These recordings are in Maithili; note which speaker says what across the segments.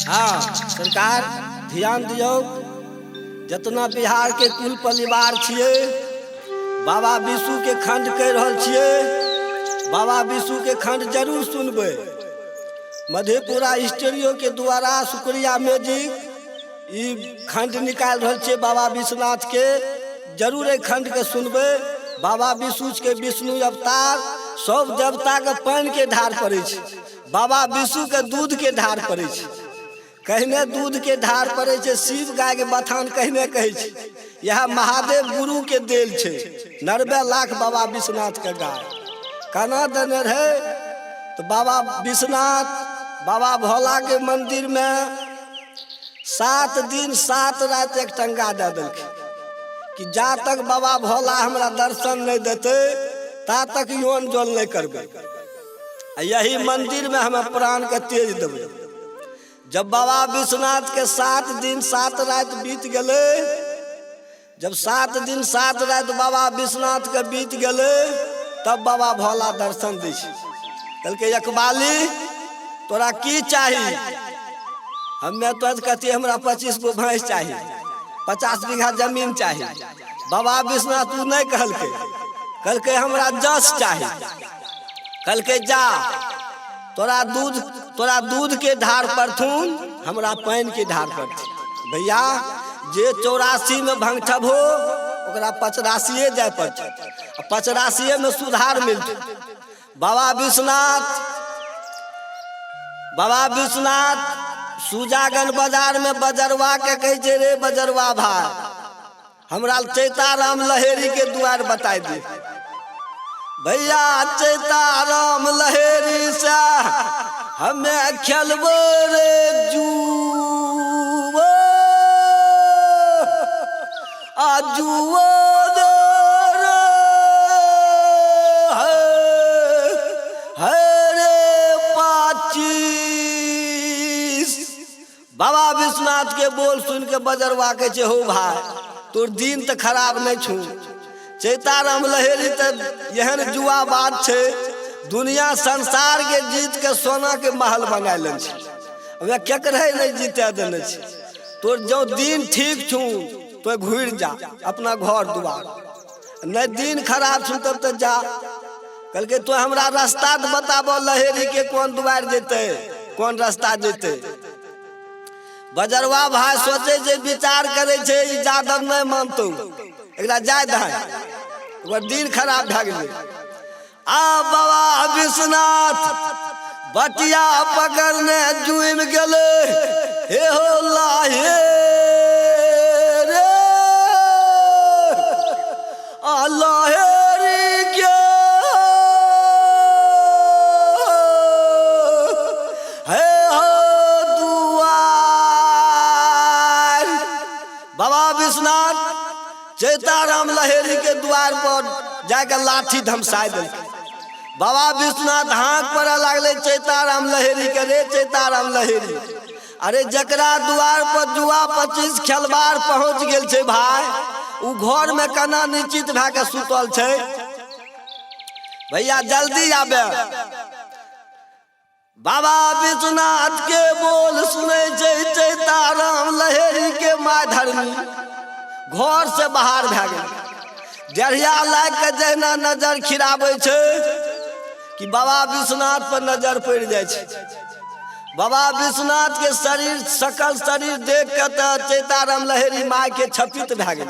Speaker 1: हाँ सरकार ध्यान दियौ, जितना बिहार के कुल परिवार छियै, बाबा विशु के खंड कहि रहल छियै, बाबा विशु के खंड जरूर सुनबै। मधेपुरा स्टूडियो के द्वारा शुक्रिया म्यूजिक ई खंड निकालि रहल छियै बाबा विश्वनाथ के, जरूर एहि खंड के सुनबै। बाबा विष्णु के विष्णु अवतार, सब देवता के पानि के ढार पड़ै छै, बाबा विष्णु के दूध के ढार पड़ै छै। कहने दूध के ढार पड़ै छै, शिव गाय के बथान कहने कहै छै। इएह महादेव गुरु के देल छै 90 लाख बाबा विश्वनाथ के गाय केना देने रहै। तऽ बाबा विश्वनाथ बाबा भोला के मंदिर में 7 दिन 7 राति एक टंगा दए देलखिन कि जा तक बाबा भोला हमरा दर्शन नहि देतै ता तक यौन जल नहि करबै, आ यही मंदिर में हमें प्राण के तेज देबै। जब बाबा विश्वनाथ के 7 दिन 7 राति बीत गेलै, जब 7 दिन 7 राति बाबा विश्वनाथ के बीत गेलै, तब बाबा भोला दर्शन दै छै। कहलकै एकबाली तोरा की चाही? हमे तो कहती हमरा 25 गो भैंस चाही, 50 बीघा जमीन चाही। बाबा विश्वनाथ तू नहीं कहलकै, कहलकै हमरा जस चाही। कहलकै जा तोरा दूध के ढार पड़थुन, हमरा पानि के ढार पड़थुन। भैया जे 84 में भंगठब हो ओकरा 85 जाय पड़तै, आ 85 में सुधार मिलतै। बाबा विश्वनाथ सुजागन बाजार में बजरवा के कहै छै, रे बजरवा भाई हमरा चैताराम लहेरी के दुआर बताय दे। भैया चैताराम लहेरी से हमें खेलबो रे जुओ, आ जुओ रे हे रे 25। बाबा विश्वनाथ के बोल सुन के बजरवा के छै, हो भाई तोर दिन तऽ खराब नहीं छू। चैताराम लहेरी तऽ एहन जुआ बात छै, दुनिया संसार के जीत के सोना के महल बना लेने छै, वे केकरे नहीं जीते देने छै। तोर जो दिन ठीक छू तो घुरि जा अपना घर दुआर, नहीं दिन खराब छू तब तो जा। कहलकै तो हमरा रास्ता तऽ बताबो, लहेरी के कोन दुआर जेतै, कोन रास्ता जेतै। बजरवा भाई सोचे छै, विचार करे छै, ई जादव नहीं मानतौ, एकरा जाय दहै, ओकर दिन खराब भए गेलै। आ बाबा विश्वनाथ बटिया पकड़ने जुइम गेलै, हे हो लाहे रे आ लहेरी के हे हो दुआर। बाबा विश्वनाथ चैताराम लहेरी के द्वार पर जाके लाठी धमसाय देलकै। बाबा विश्वनाथ हाँक पड़े लागलै चैताराम लहेरी के, रे चैताराम लहेरी, अरे जकरा द्वार पर जुआ 25 खेलबार पहुंच गेल छै भाई, उ घर में केना निश्चित भए के सुतल छै। भैया जल्दी आबे। बाबा विश्वनाथ के बोल सुनै छै चैताराम लहेरी के माय धर्मी घर से बाहर भए गेल। डेढ़िया लाग के जहिना नजर खिराबै छै कि बाबा विश्वनाथ पर नजर पड़ि जाइ छै। बाबा विश्वनाथ के शरीर सकल शरीर देख के तऽ चैताराम लहेरी माय के छपित भए गेल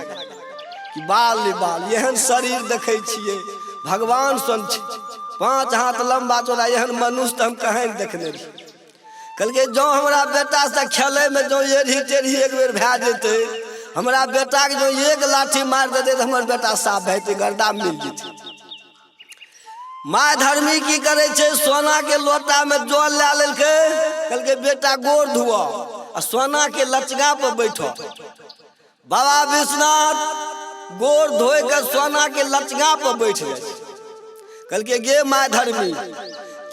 Speaker 1: कि बाल बाल एहन शरीर देखै छियै, भगवान सन छै, 5 हाथ लम्बा चौड़ा एहन मनुष्य तऽ हम कहीं देखने रही। कहलकै जँ हमरा बेटा से खेलै में जँ एढ़ी टेढ़ी एक बेर भए जेतै, हमरा बेटाके जँ एक लाठी मारि देतै तऽ हमर बेटा साफ भए जेतै, गर्दा मिल जेतै। माय धर्मी की करै छै, सोना के लोटा में जल लए लेलकै, कहलकै बेटा गोर धुअ आ सोना के लचका पर बैठो। बाबा विश्वनाथ गोर धोए के सोना के लचका पर बैठ जाइ छै। कहलकै गे माय धर्मी,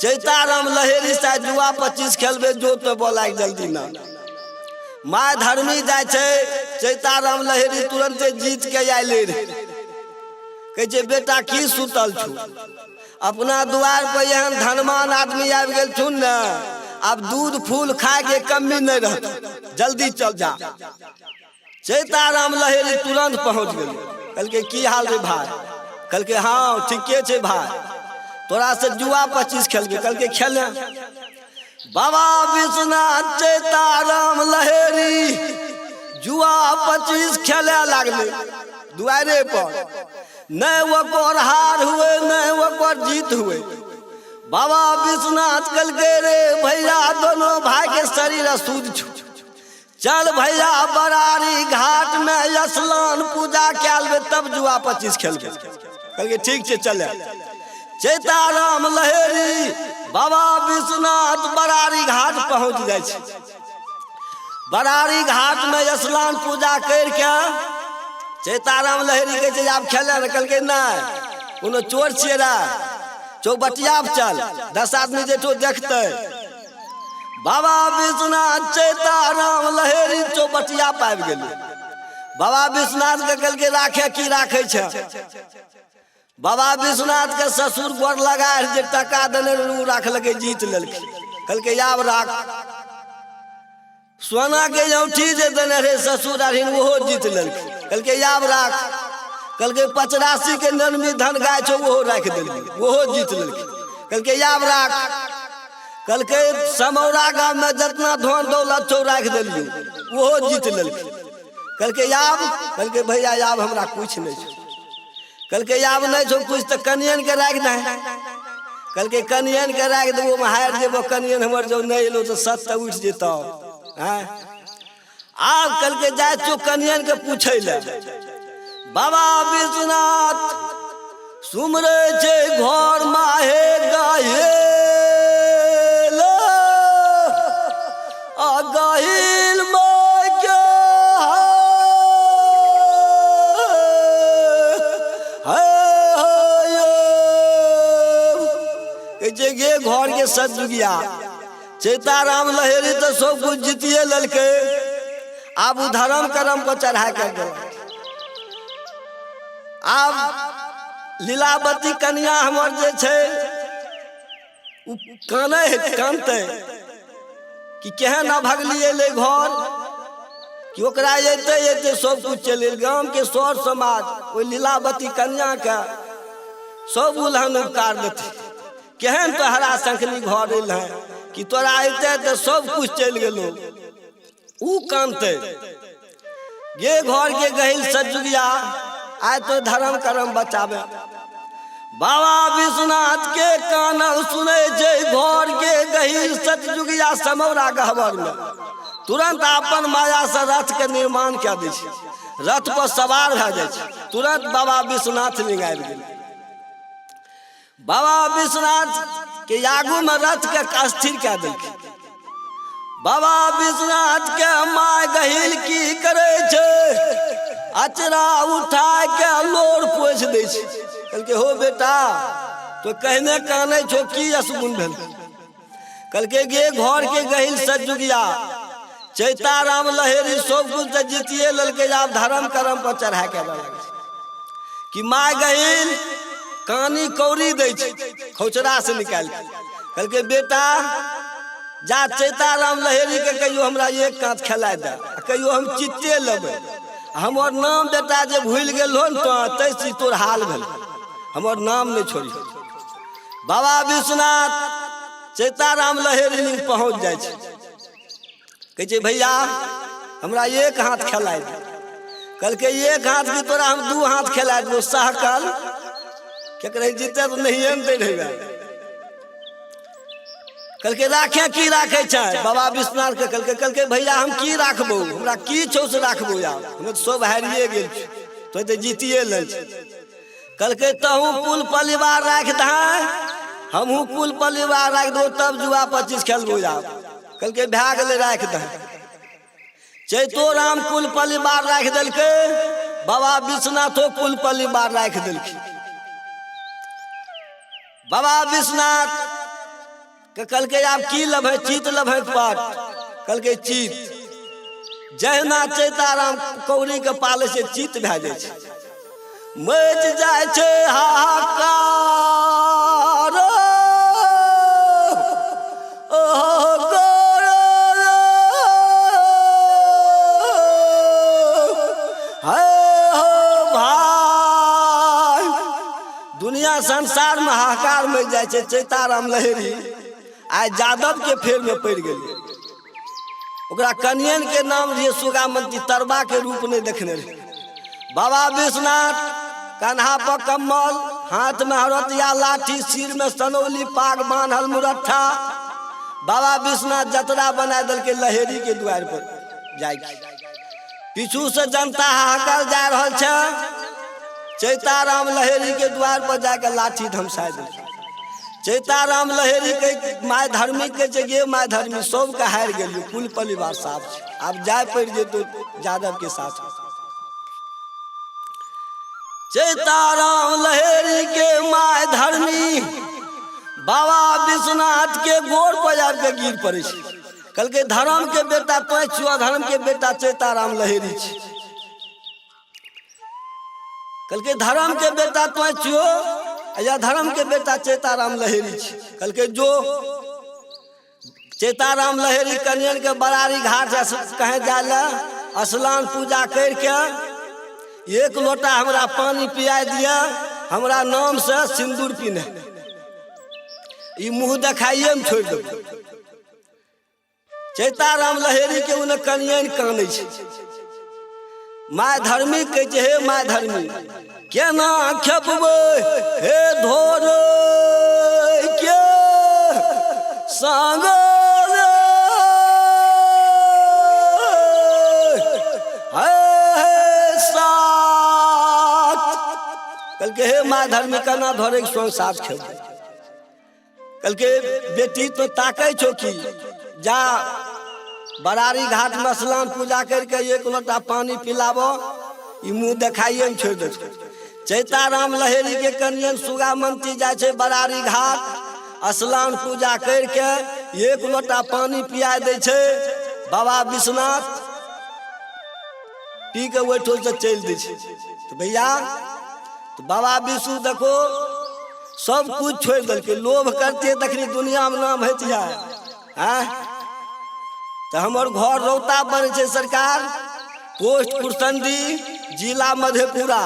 Speaker 1: चैताराम लहेरी से जुआ 25 खेलबे, जो तो बोला जल्दी ना। माय धर्मी जाइ छै, चैताराम लहेरी तुरंते जीत के आयले रे। कहै छै बेटा की सुतल छू, अपना दुआर पर एहन धनमान आदमी आबि गेल छुन ने, आब दूध फूल खाए के कमी नहीं रहत, जल्दी चल जा। चैताराम लहेरी तुरंत पहुंच गेलै। कहलकै की हाल रे भाई? कहलकै हाँ ठीके छै भाई, तोरा से जुआ 25 खेलबै। कहलकै खेले। बाबा विश्वनाथ चैताराम लहेरी जुआ 25 खेले लागले दुआरे पर। नहीं ओकर हार हुए नहीं ओकर जीत हुए। बाबा विश्वनाथ कहलकै रे भैया दोनों भाई के शरीर अशुद्ध छौ, चल भैया बरारी घाट में स्नान पूजा कए लेबै तब जुआ 25 खेलबै। कहलकै ठीक छै चले। चैताराम लहेरी बाबा विश्वनाथ बरारी घाट पहुंच जाइ छै। बरारी घाट में स्नान पूजा करके चैताराम लहेरी कहै छै आब खेले ने। कहलकै नहि, कोनो चोर छियै रे, चौबटिया पर चल, 10 आदमी जेठो देखतै। बाबा विश्वनाथ चैताराम लहेरी चौबटिया पर आबि गेलै। बाबा विश्वनाथ के कहलकै राखे की राखै छै? बाबा विश्वनाथ के ससुर गोर लगा जे टका देने रहै ओ राखलकै, जीत लेलकै। कहलकै आब राख। सोना के औठी जे देने रहे ससुर अरहिन ओहो जीत लेलकै। कहलकै आब राख। कहलकै 85 के नरमी धन गाय छौ ओहो राखि देलकै, ओहो जीत लेलकै। कहलकै आब राख। कहलकै समौरा गाम में जितना धन दौलत छौ राखि देलियौ, ओहो जीत लेलकै। कहलकै आब? कहलकै भैया आब हमरा कुछ नहीं छौ। कहलकै आब नहीं छौ कुछ तऽ कनियन के राखि दे। कहलकै कनियन के राखि देबो, हम हारि जेबो, कनियन हमर जो नहीं एलो तऽ सत तऽ उठि जेतौ। आँय आब कहलकै जाइ छियौ कनियन के पूछै लए। बाबा विश्वनाथ सुमरै छै घर माहे गहे आ गहिल माय के हे जे गे घर के सतजुगिया चैताराम लहेरी तो सब कुछ जीतिए लेलकै, आब उ धर्म कर्म पर चढ़ा के गेल। आब लीलावती कन्या हमर जे छै उ कानै है, कानतै कि केहन अभगली एलै घर कि ओकरा अयते अयते सब कुछ चलि गेल। गाम के सर समाज ओहि लीलावती कन्या के सब उलहन उपकार देतै, केहन तोहरा शंखनी घर एल है कि तोरा अयते अयते सब कुछ चलि गेलो। उ कानतै गे घर के गहिल सजुगिया आय तो धर्म कर्म बचावे। बाबा विश्वनाथ के कानल सुनै छै घर के गहिल सतजुगिया समौरा गहबर में तुरंत अपन माया से रथ के निर्माण कए दै छै, रथ पर सवार भए जाइ छै। तुरंत बाबा विश्वनाथ लग आबि गेलै। बाबा विश्वनाथ के आगू में रथ के स्थिर कए देलकै। बाबा विश्वनाथ के my गहिल की करे छै, अचरा उठा के लोर पोछि दै छै। कहलकै हो बेटा तो कहने कानै छौ की असगुन भेल? कहलकै गे घर के गहिल सतजुगिया चैताराम लहेरी सब कुछ तऽ जीतिए लेलकै, आब धर्म कर्म पर चढ़ा के आबऽ लागै छै कि my गहिल कानी कौड़ी दै छै खौचरा से निकालि के। कहलकै बेटा जा चैताराम लहेरी के कहियो हमरा एक काँच खेलाय दे, कहियो हम चित्ते लेबै। हमर नाम बेटा जे भूलि गेल हो ने तो तैसे तोर हाल भेल, हमर नाम नहीं छोड़ी। बाबा विश्वनाथ चैताराम लहेरी लग पहुंच जाइ छै। कहै छै भैया हमरा एक हाथ खेलाय दे। कहलकै एक हाथ की तोरा हम 2 हाथ खेलाय देबो। सहकल केकरे जीते तऽ नहिए ने दै रहै। कहलकै राखे की राखै छै? बाबा विश्वनाथ के कहलकै, कहलकै भैया हम की राखबो, हमरा की छौ से राखबो, यार हम तऽ सब हारिए गेल छी, तो तऽ जीतिए लेल छी। कहलकै तहूँ कुल परिवार राखि दहै, हमहूँ कुल परिवार राखि देबो, तब जुआ 25 खेलबो। यार कहलकै भए गेलै राखि दहै। चैतो राम कुल परिवार राखि देलकै, बाबा विश्वनाथो कुल परिवार राखि देलकै। बाबा विश्वनाथ के कहलकै आब की लेबै, चित लेबै पट? कहलकै चित। जहिना चैताराम कौड़ी के पालै छै चित भए जाइ छै, मचि जाइ छै हाहाकार। ओ हार में जाइ छै। चैताराम लहेरी आइ जादव के फेर में पड़ि गेलै। ओकरा कनियन के नाम रहिए सुगामंती, तरबा के रूप नहीं देखने रहे। बाबा विश्वनाथ कन्हा पर कम्बल, हाथ में हरतिया लाठी, सिर में सनौली पाग बान्हल मुरट्ठा। बाबा विश्वनाथ जतरा बना देलकै लहेरी के द्वार पर जाय। पीछू से जनता हाहाकार जा रहल छै। चैताराम लहेरी के द्वार पर जाके लाठी धमसा देलकै। चैताराम लहेरी के my धर्मी के छै, गे my धर्मी, सबके हारि गेलियो, कुल परिवार साफ छै, आब जाय पड़ि जेतौ यादव के साथ। चैताराम लहेरी के my धर्मी बाबा विश्वनाथ के गोर पर आबि के गिर पड़ै छै। कहलकै धर्म के बेटा तों छियो, धर्म के बेटा चैताराम लहेरी छी। कहलकै धर्म के बेटा तों छियो या धर्म के बेटा चैताराम लहेरी छी। कहलकै जो चैताराम लहेरी कनियन के बरारी घाट से कहे जाय ले स्नान पूजा करके एक लोटा हमरा पानी पिया दिया, हमरा नाम से सिंदूर पीने, ई मुँह देखाइए में छोड़ देबै। चैताराम लहेरी के उन्हें कनियन कानै छै। My धर्मी कहै छै, हे my धर्मी, केना खेपबै हे धोर के संग हे साथ। कहलकै हे my धर्मी, केना धोरे के संग साथ खेपबै? कहलकै बेटी तो ताकै छौ की, जा बरारी घाट में स्नान पूजा करके एक लोटा पानी पिलाबो, ई मुँह देखाइए में छोड़ि दै छै। चैताराम लहेरी के कनियन सुगामंती जाइ छै बरारी घाट, स्नान पूजा करके एक लोटा पानी पिया दै छै। बाबा विश्वनाथ पी के ओहिठो से चलि दै छै। तो भैया तो बाबा विष्णु देखो सब कुछ छोड़ि देलकै, लोभ करते तखनी दुनिया में नाम होइत जाय। आँय तऽ हमर घर रौता बनै छै सरकार, पोस्ट कुरसंडी, जिला मधेपुरा।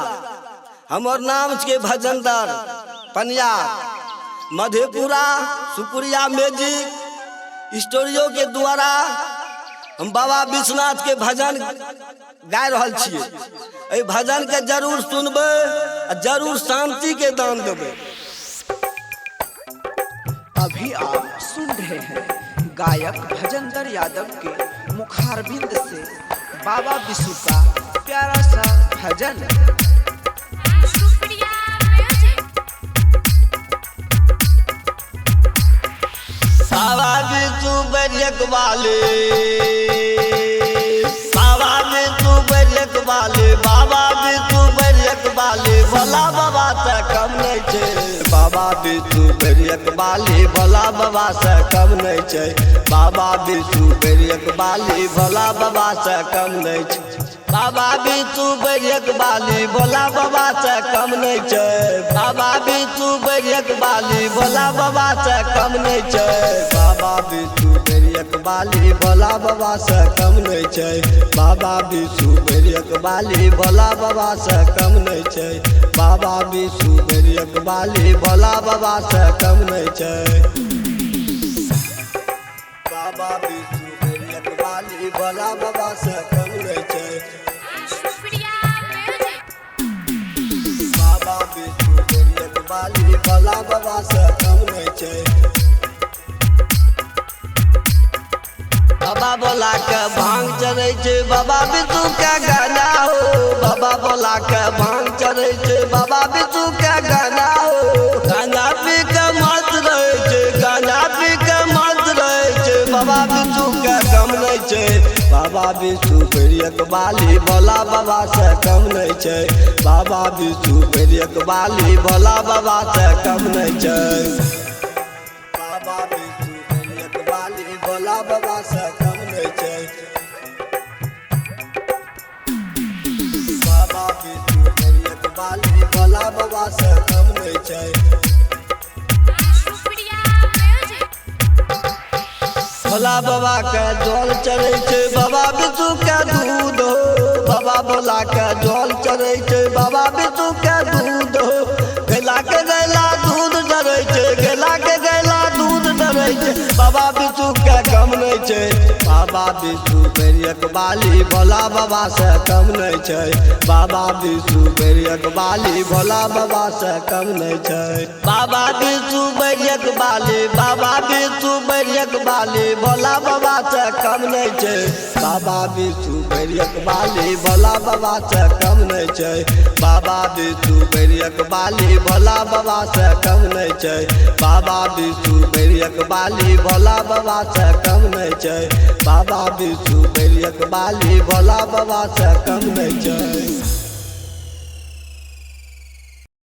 Speaker 1: हमर नाम छियै भजनदर पनियार, मधेपुरा सुपुरिया म्यूजिक स्टूडियो के द्वारा हम बाबा विश्वनाथ के भजन गाय रहल छियै। एहि भजन के जरूर सुनबै आ जरूर शांति के दान देबै।
Speaker 2: अभी आप सुन रहे हैं गायक भजनदर यादव के मुखारबिंद से बाबा विशु का प्यारा सा भजन।
Speaker 3: सुप्रिया म्यूजिक।
Speaker 1: बाबा विष्णु बैठक वाले, बाबा विष्णु बैठक वाले, बाबा विष्णु बैठक वाले, भोला बाबा से कम नहीं छै। बाबा विष्णु बैठक वाले, भोला बाबा से कम नहीं छै। बाबा विष्णु बैठक वाले, भोला बाबा से कम नहीं छै। बाबा विष्णु बैठक वाली, भोला बाबा से कम नहीं छै। बाबा विष्णु बैठक वाली, भोला बाबा से कम नहीं छै। बाबा विष्णु बैठक वाली, भोला बाबा से कम नहीं छै। बाबा विष्णु बैठक वाली, भोला बाबा से कम नहीं छै। बाबा विष्णु बैठक वाली, भोला बाबा से कम नहीं छै। बाबा विष्णु बैठक वाली, भोला बाबा से कम नहीं छै।
Speaker 3: सुप्रिया म्यूजिक।
Speaker 1: बाबा विष्णु बैठक वाली, भोला बाबा से कम नहीं छै। बाबा बोला के भांग चढ़ै छै, बाबा विष्णु के गाना हो। बाबा बोला के भांग चढ़ै छै, बाबा विष्णु के गाना हो। गाना पी के मस्त रहै छै, गाना पी के मस्त रहै छै, बाबा विष्णु के कम नहीं छै। बाबा विष्णु बैठक वाली, भोला बाबा से कम नहीं छै। बाबा विष्णु बैठक वाली, भोला बाबा से कम नहीं छै। बाबा विष्णु बैठक वाली, भोला बाबा से कम नहीं छै। बाबा विष्णु बैठक वाली, भोला बाबा से कम नहीं छै।
Speaker 3: सुप्रिया म्यूजिक।
Speaker 1: भोला बाबा के जल चढ़ै छै, बाबा विष्णु के दूध हो। बाबा भोला के जल चढ़ै छै, बाबा विष्णु के दूध हो। गैला के गैला दूध चढ़ै छै, विष्णु बैरियक बाली भोला बाबा से कम नहि छै। बाबा विष्णु बैरियक बाली भोला बाबा से कम नहि छै। बाबा विष्णु बैरियक बाली, बाबा विष्णु बैरियक बाली भोला बाबा से कम नहि छै। बाबा विष्णु बैरियक बाली भोला बाबा से कम नहि छै। बाबा विष्णु बैरियक बाली भोला बाबा से कम नहि छै। बाबा विष्णु बैरियक बाली भोला बाबा से कम नहि छै। बाबा विष्णु बैरियक बाली भोला बाबा से कम नहि छै।